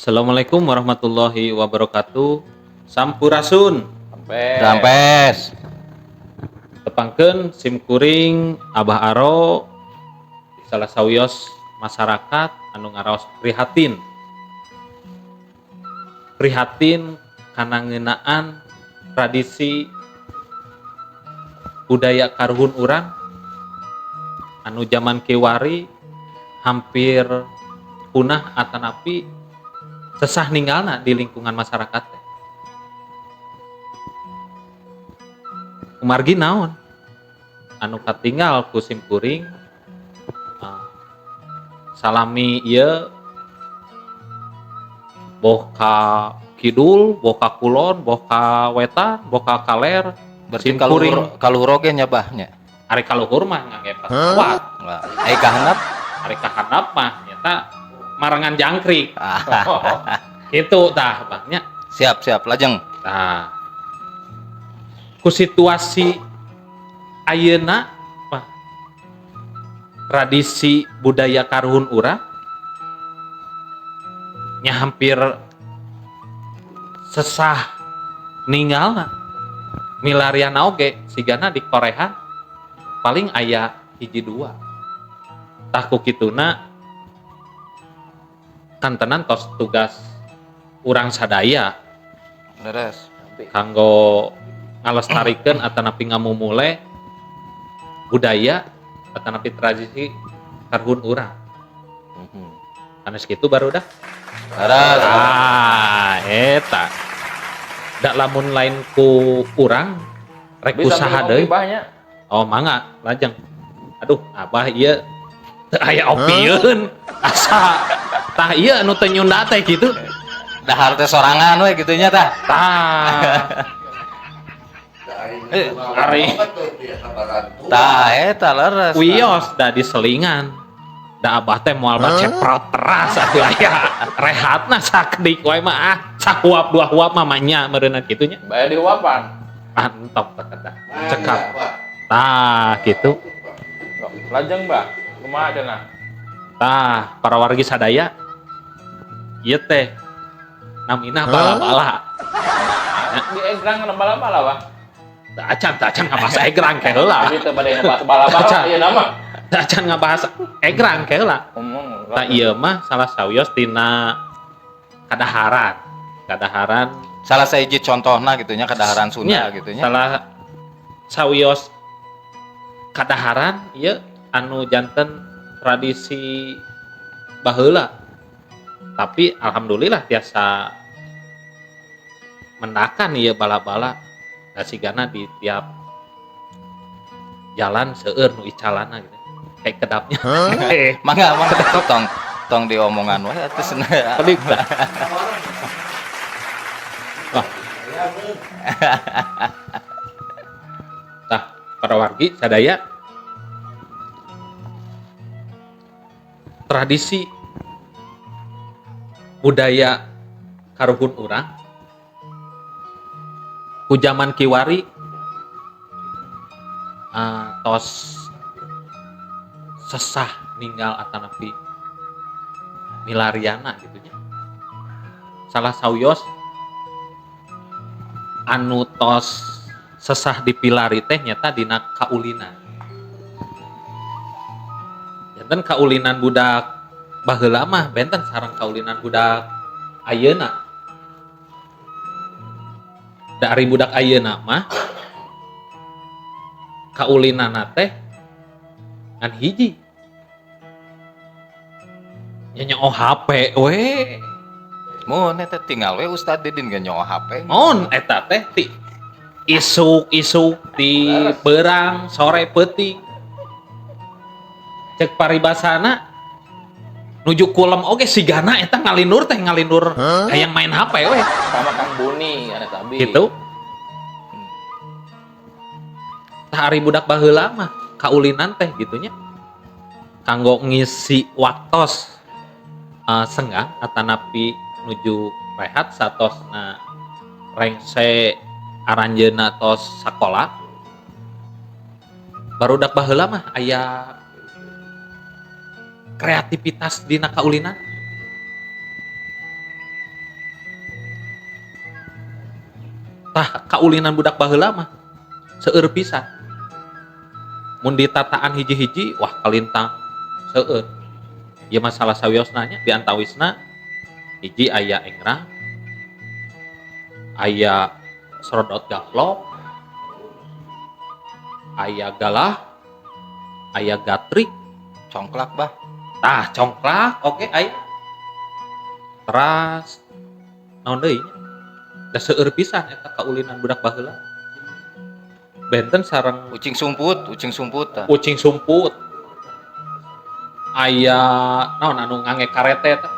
Assalamualaikum warahmatullahi wabarakatuh. Sampurasun. Rampes. Tepangkeun sim kuring Abah Aro salah sawios masyarakat anu ngaraos prihatin. Prihatin kana ngeunaan tradisi budaya karuhun urang anu zaman kiwari hampir punah atanapi sesah ninggalna di lingkungan masyarakat teh. Kumargi naon anu katinggal ku sim kuring salami ieu boh ka kidul, boh ka kulon, boh ka wetan, boh ka kaler. Berarti kaluhur oge nya bah nya. Ari kaluhur mah ngangge pesawat. Ai ka handap? Ari ka handap mah nyata marengan jangkrik. Gitu tah bah nya. Siap siap lajeng. Tah. Ku situasi ayeuna mah tradisi budaya karuhun urang nya hampir sesah ninggalna. Milariana oge sigana di Korean paling aya hiji dua. Tah ku kituna kantenan tos tugas urang sadaya. Leres. Kanggo ngalestarikeun atanapi ngamumule budaya atanapi tradisi karuhun urang. Sanes kitu barudak. Leres. Ah, eta. Da lamun lain ku urang rek usaha deui. Oh, mangga lajeng. Aduh, abah ieu teu aya opieun. Asa tah ieu anu teu nyunda teh kitu. Dahar teh sorangan we kitu nya tah. Tah. Ari. Tah eta leres. Wios da diselingan. Da abah teh moal baceprot teras atuh aya rehatna sakedik wae mah ah sahuap dua huap mah nya meureunna kitu nya. Bae dihuapan. Mantap teh eta. Cekap. Tah kitu. Lajeng bah, kumaha cenah? Tah, para wargi sadaya ieu teh namina bala-bala. Di egrang kana bala-bala bah. Tah acan ngabahas egrang ke heula. Abi teh bade ngabahas bala-bala ieu nama. Tah acan ngabahas egrang ke heula. Tah ieu mah salah sawios tina kadaharan. Kadaharan salah sahiji contohna kitu nya kadaharan Sunda kitu nya. Salah sawios kadaharan ieu anu janten tradisi baheula. Tapi alhamdulillah tiasa mendakan ieu bala-bala da sigana di tiap jalan seueur nu icalana gitu. Kayak kedapnya. Mangga mangga tong tong diomongan wae atuh cenah. Pelik tah. Wah. Tah, para wargi sadaya tradisi budaya karuhun urang ku zaman kiwari tos sesah ninggal atanapi milariana gitu nya. Salah sawios anu tos sesah dipilari teh nyata dina kaulinan. Janten kaulinan budak baheula mah benten sareng kaulinan budak ayeuna. Dari budak ayeuna mah kaulinana teh ngan hiji. Nya nyoo HP we. Mun eta tinggal we Ustad Didin ge nyoo HP. Mun eta teh ti isuk-isuk ti berang sore peuting. Cek paribasana nuju kulem oge sigana eta ngalindur teh ngalindur hayang main HP we. Sama Kang Buni ane tabi. Gitu. Tah ari budak baheula mah kaulinan teh gitunya. Kanggo ngisi waktos senggang atanapi nuju rehat satosna rengse aranjeuna tos sakola. Barudak baheula mah aya kreativitas dina kaulinan. Tah kaulinan budak baheula mah seueur pisan. Mun ditataan hiji-hiji wah kalintang seueur. Ieu masalah sawiosna nya di antawisna hiji aya engrang, aya srodot gaplok, aya galah, aya gatrik, congklak bah. Tah congklak oke aya. Teras naon deui nya? Da seueur pisan eta kaulinan budak baheula. Benten sareng ucing sumput tah. Ucing sumput. Aya naon anu ngange karete teh?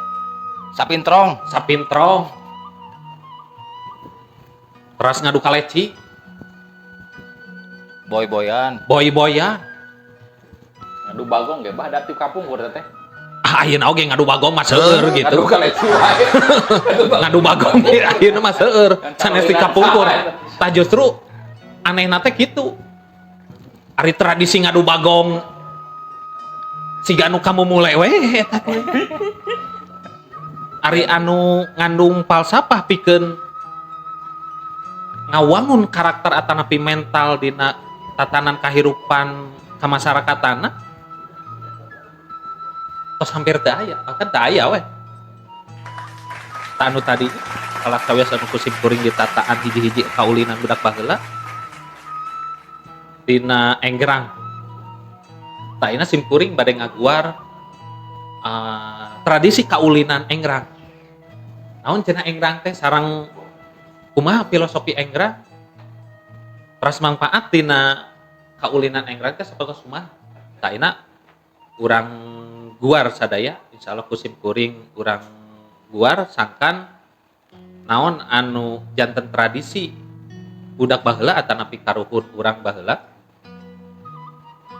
Sapintrong, sapintrong. Teras ngadu kaleci. Boy-boyan. Boy-boyan. Ngadu bagong ge bah da ti kapungkur teh. Ah ayeuna oge ngadu bagong mah seueur gitu. Ngadu kaleci wae. Ngadu bagong ayeuna mah seueur sanes ti kapungkur. Tah justru anehna teh kitu. Ari tradisi ngadu bagong siga anu kamu mulai we eta teh. Ari anu ngandung falsafah pikeun ngawangun karakter atanapi mental dina tatanan kahirupan kamasyarakatana tos hampir teu aya, bahkan teu aya we. Tah anu tadi salah sawios anu ku simkuring ditataan hiji-hiji kaulinan budak baheula dina enggrang. Tah simkuring bade ngaguar tradisi kaulinan enggrang. Naon cenah enggrang teh sareng kumaha filosofi enggrang? Teras mangpaat dina kaulinan enggrang teh sapertos kumaha? Tah urang guar sadaya, insyaallah ku simkuring urang guar sangkan naon anu janten tradisi budak baheula atanapi karuhun urang baheula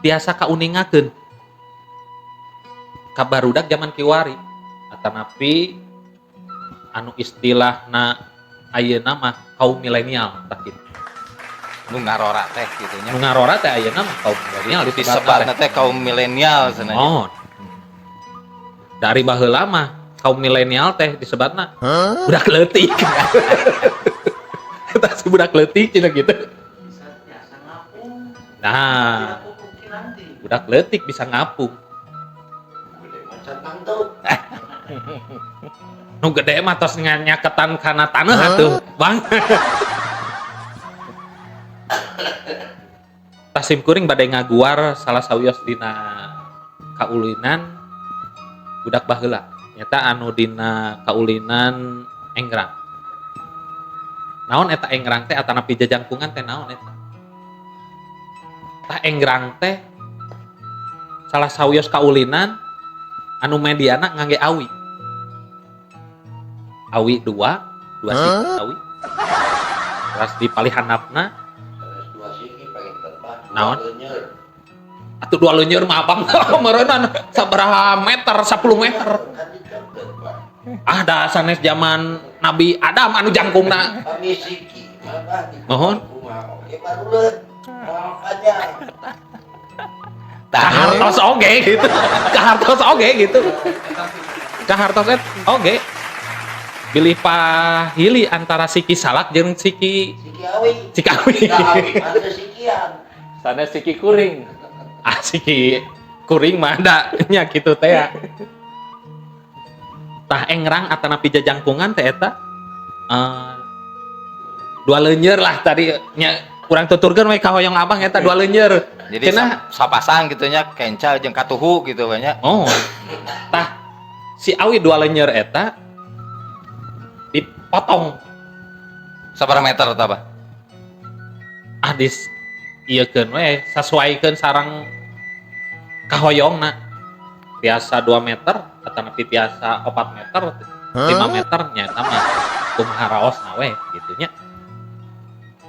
tiasa kauningakeun ka barudak jaman kiwari atanapi anu istilahna ayeuna mah kaum milenial tah kitu. Nu ngarora teh kitu nya. Nu ngarora teh ayeuna mah kaum milenial disebatna teh kaum milenial cenah. Oh. Dari baheula mah kaum milenial teh disebatna budak leutik. Eta si budak leutik cenah kitu. Nah, budak leutik bisa ngapung. Nu gede mah tos nyaketan kana taneuh atuh, Bang. Tah simkuring bade ngaguar salah sawios dina kaulinan budak baheula. Nyata anu dina kaulinan enggrang. Naon eta enggrang teh atanapi jajangkungan teh naon eta? Tah enggrang teh salah sawios kaulinan anu mediana ngangge awi. Awi dua siki awi. Teras di palih handapna dua siki pengen terbang. Naon? Atuh dua leunyeur mah abang meureunana sabaraha meter, 10 meter. Ah da sanes zaman Nabi Adam anu jangkungna. Kami siki mah di Mohon. Oge baruleut. Makanya. Kahartos oge gitu. Kahartos oge gitu. Kahartos oge. Bilih pahili antara siki salak jeung siki siki awi. Siki awi. Sikian. Sanes siki kuring. Ah siki kuring mah da nya kitu teh ya. Tah engrang atanapi jajangkungan teh eta Dua leunyer lah tadi nya kurang tuturkeun we ka hoyong abang eta dua leunyer. Jadi sapasang gitu nya kenca jeung katuhu gitu we nya. Oh. Tah si awi dua leunyer eta dipotong. Sabaraha meter eta, Bah? Ah dis ieukeun we sasuaikeun sareng kahoyongna. Tiasa 2 meter atanapi tiasa 4 meter, 5 meter nya eta mah kumaha raosna we gitu nya.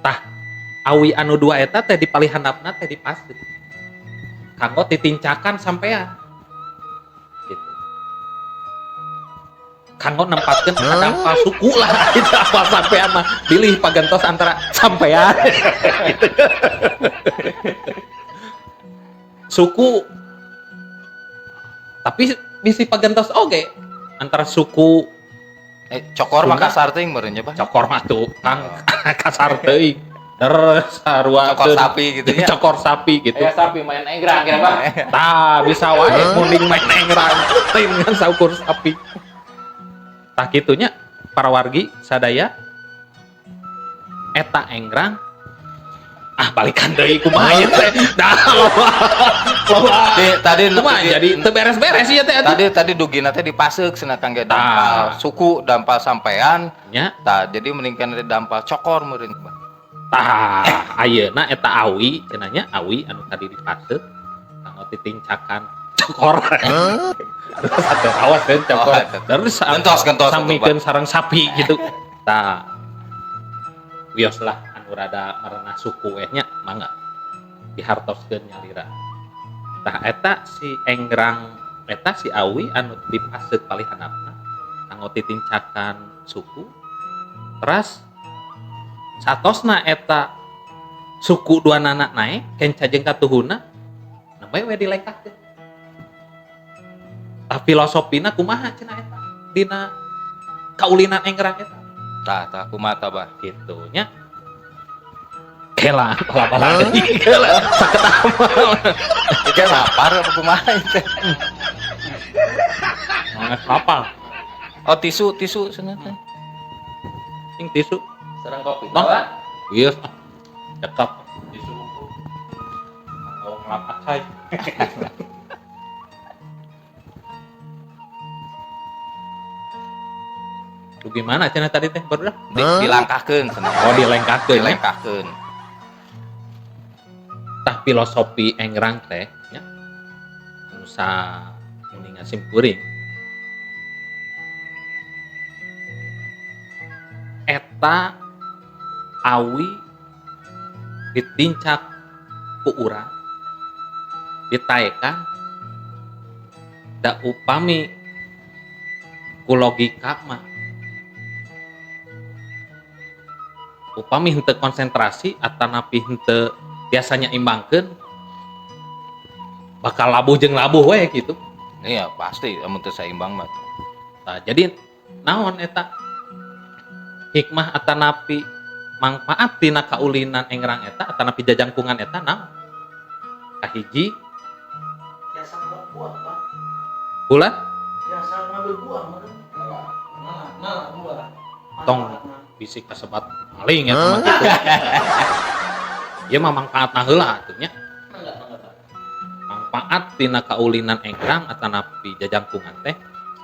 Tah awi anu dua eta teh dipalihandapna teh dipaskeun. Kanggo titincakan sampean. Gitu. Kanggo nempatkeun dampal suku lah gitu apa sampean mah pilih pagentos antara sampean. Gitu. Suku tapi bisi pagentos oge antara suku cokor mah kasar teuing meureun nya, Bah. Cokor mah tuh kang kasar teuing. Terus sarua cokor sapi gitu ya. Cokor sapi gitu. Ya sapi main enggrang kira, Bah. Tah bisa wae munding main enggrang teuing kan saukur sapi. Tah kitunya para wargi sadaya eta enggrang ah balikan deui kumaha ieu teh. Dah loba. Tadi kumaha jadi teu beres-beres ieu teh. Tadi dugina teh dipaseuk cenah kangge dampal suku, dampal sampean nya. Tah jadi mending kana dampal cokor meureun. Tah ayeuna eta awi cenah nya awi anu tadi dipaseuk kanggo titincakan cokor. Terus atuh awas kan cokor. Terus gentos samikeun sareng sapi gitu. Tah wios lah anu rada merenah suku we nya mangga dihartoskeun nyalira. Tah eta si enggrang eta si awi anu dipaseuk palihandapna kanggo titincakan suku. Teras satosna eta suku dua nana naek kenca jeung katuhuna nembe we dilengkahkeun. Tah filosofina kumaha cenah eta dina kaulinan enggrang eta. Tah tah kumaha tah, Bah? Kitu nya. Kela bala-bala deui kela sakeut Ieu lapar apa kumaha ieu teh? Mangat lapar. Oh tisu cenah teh. Sing tisu. Sareng kopi. Iya. Cekap tisu. Kanggo ngelap acai. Lu gimana cenah tadi teh baru dah? Dilangkahkeun cenah. Oh, dilengkahkeun. Dilengkahkeun. Tah filosofi engrang teh nya. Anu sa uninga simkuring. Eta awi ditincak ku urang ditaekan da upami ku logika mah upami henteu konsentrasi atanapi henteu biasanya imbangkeun bakal labuh jeung labuh we gitu. Iya pasti amun teu saimbang mah. Nah, jadi naon eta hikmah atanapi mangfaat tina kaulinan engrang eta atanapi jajangkungan eta naon? Kahiji biasa ngambil buah, Pak. Bulan? Biasa ngambil buah meureun. Nah, buah. Tong bisi kasebat maling eta mah kitu. Ieu mah mangfaatna heula atuh nya. Mangfaat tina kaulinan enggrang atanapi jajangkungan teh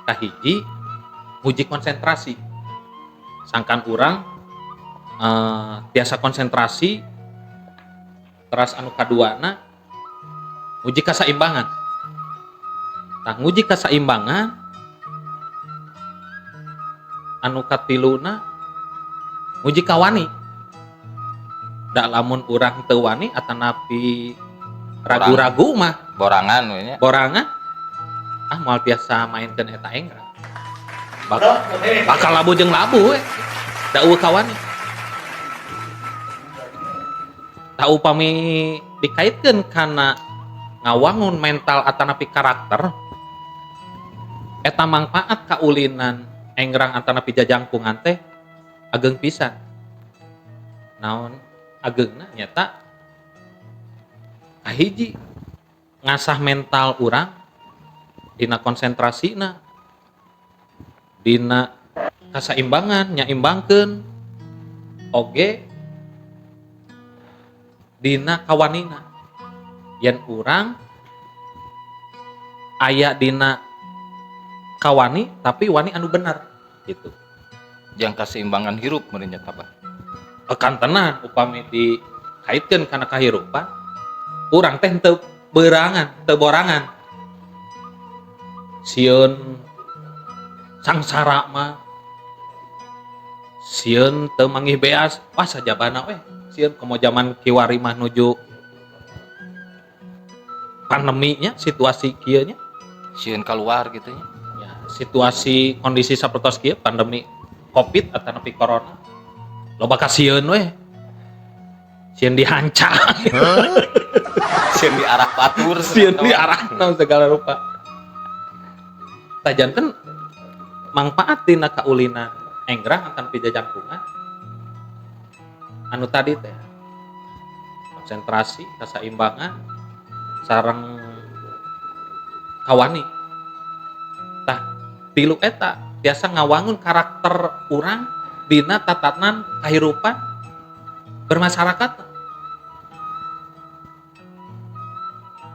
kahiji nguji konsentrasi. Sangkan urang tiasa konsentrasi teras anu kaduana nguji kasaimbangan. Tah nguji kasaimbangan anu katiluna nguji kawani. Da lamun urang teu wani atanapi ragu-ragu mah borangan we nya. Borangan ah moal tiasa mainkeun eta enggrang. Bakal labu jeung labu we. Da eueuh kawani. Tak upami dikaitkeun kana ngawangun mental atanapi karakter eta mangfaat kaulinan engrang atanapi jajangkungan teh ageng pisan. Naon agengna nyata kahiji ngasah mental urang dina konsentrasina dina kasaimbangan nyaimbangkeun Oge dina kawanina yen urang aya dina kawani tapi wani anu bener gitu. Jang kaseimbangan hirup meureun nya Abah. Kantenan upami dikaitkeun kana kahirupan urang teh teu beurangan, teu borangan. Sieun sangsara mah, sieun teu manggih beas, wah sajabana weh sieun komo jaman kiwari mah nuju pandeminya situasi kieu nya sieun keluar gitu nya. Ya, situasi kondisi sapertos kieu pandemi Covid atau nepi corona loba kasieun weh. Sieun dihancang, Sieun diarak batur, sieun diarakna segala rupa. Tah janten mangpaat tina kaulinan enggrang atanapi jajangkungan anu tadi teh konsentrasi, kasaimbangan sareng kawani. Tah tilu eta tiasa ngawangun karakter urang dina tatanan kahirupan bermasyarakat.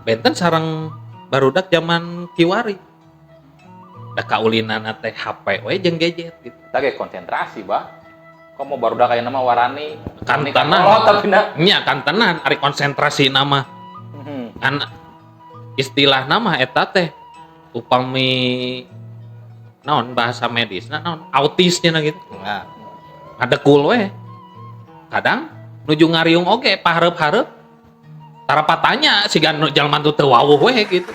Benten sareng barudak zaman kiwari. Da kaulinana teh HP we jeung gadget gitu. Eta ge konsentrasi, Bah. Komo barudak aya nama warani. Kantenan. Oh, tapi na. Nya kantenan ari konsentrasi nama. Kan istilah nama eta teh upami naon bahasa medisna naon autisnya na gitu. Nah. Ngadekul we. Kadang nuju ngariung oge pahareup-hareup tarapatanya siga nu jalma nu teu wawuh we gitu.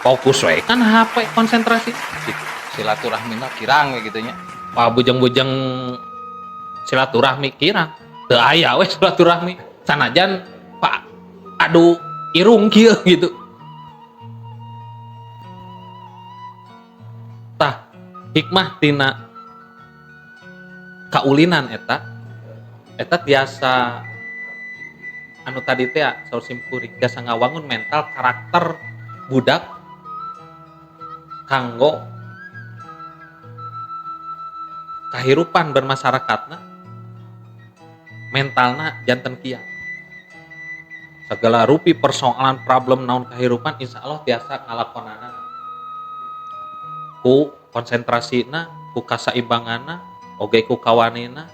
Fokus we kan HP konsentrasi gitu. Silaturahmina kirang we gitu nya. Wah bujeng-bujeng silaturahmi kirang. Teu aya we silaturahmi. Sanajan Pak adu irung kieu gitu. Tah hikmah tina kaulinan eta eta tiasa anu tadi teh saur simkuring tiasa ngawangun mental karakter budak kanggo kahirupan bermasyarakatna mentalna janten kiat segala rupi persoalan problem naon kahirupan insya Allah tiasa ngalakonana ku konsentrasina ku kasaimbanganna oge ku kawanina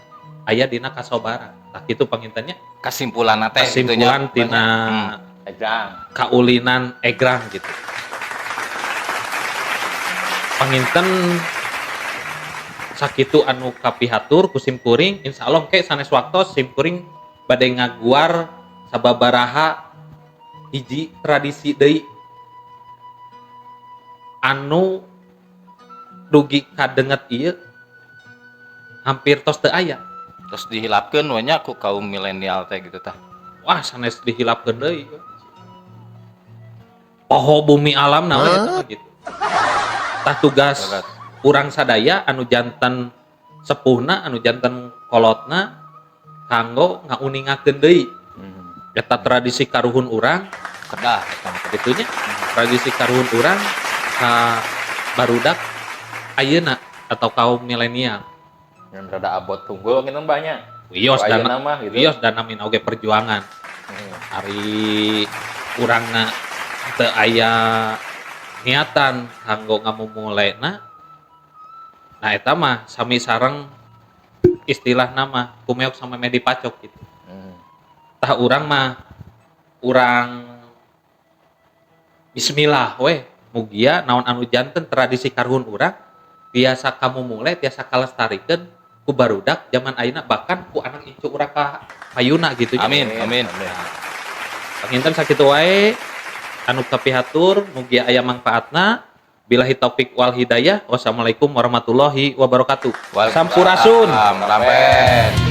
aya dina kasobaran. Tah kitu pangintennya kesimpulanna teh kesimpulan tina egrang kaulinan egrang gitu. Panginten sakitu anu kapihatur ku simkuring insyaallah engke sanes waktos simkuring bade ngaguar sababaraha hiji tradisi deui anu dugi kadenget ieu hampir tos teu aya. Terus dihilapkeun we nya ku kaum milenial teh gitu tah. Wah sanes dihilapkeun deui. Poho bumi alam na we eta mah gitu. Tah tugas urang sadaya anu janten sepuhna anu janten kolotna kanggo ngauningakeun deui. Eta tradisi karuhun urang kedah eta mah kitu nya. Tradisi karuhun urang ka barudak ayeuna atau kaum milenial. Yang rada abot tunggul nginum banyak. Wios dan nama gitu. Wios dan namin oge perjuangan. Ari urangna teu aya niatan kanggo ngamumulena. Nah eta mah sami sareng istilah nama kumeok sama medi pacok gitu. Tah urang mah urang bismillah weh mugia naon anu janten tradisi karuhun urang tiasa kamumule tiasa kalestarikeun ku barudak zaman ayeuna bahkan ku anak incu urang ka payuna gitu. Amin amin. Panginten sakitu wae anu kapihatur mugia aya mangpaatna. Billahi taufik wal hidayah. Wassalamualaikum warahmatullahi wabarakatuh. Sampurasun. Rampes.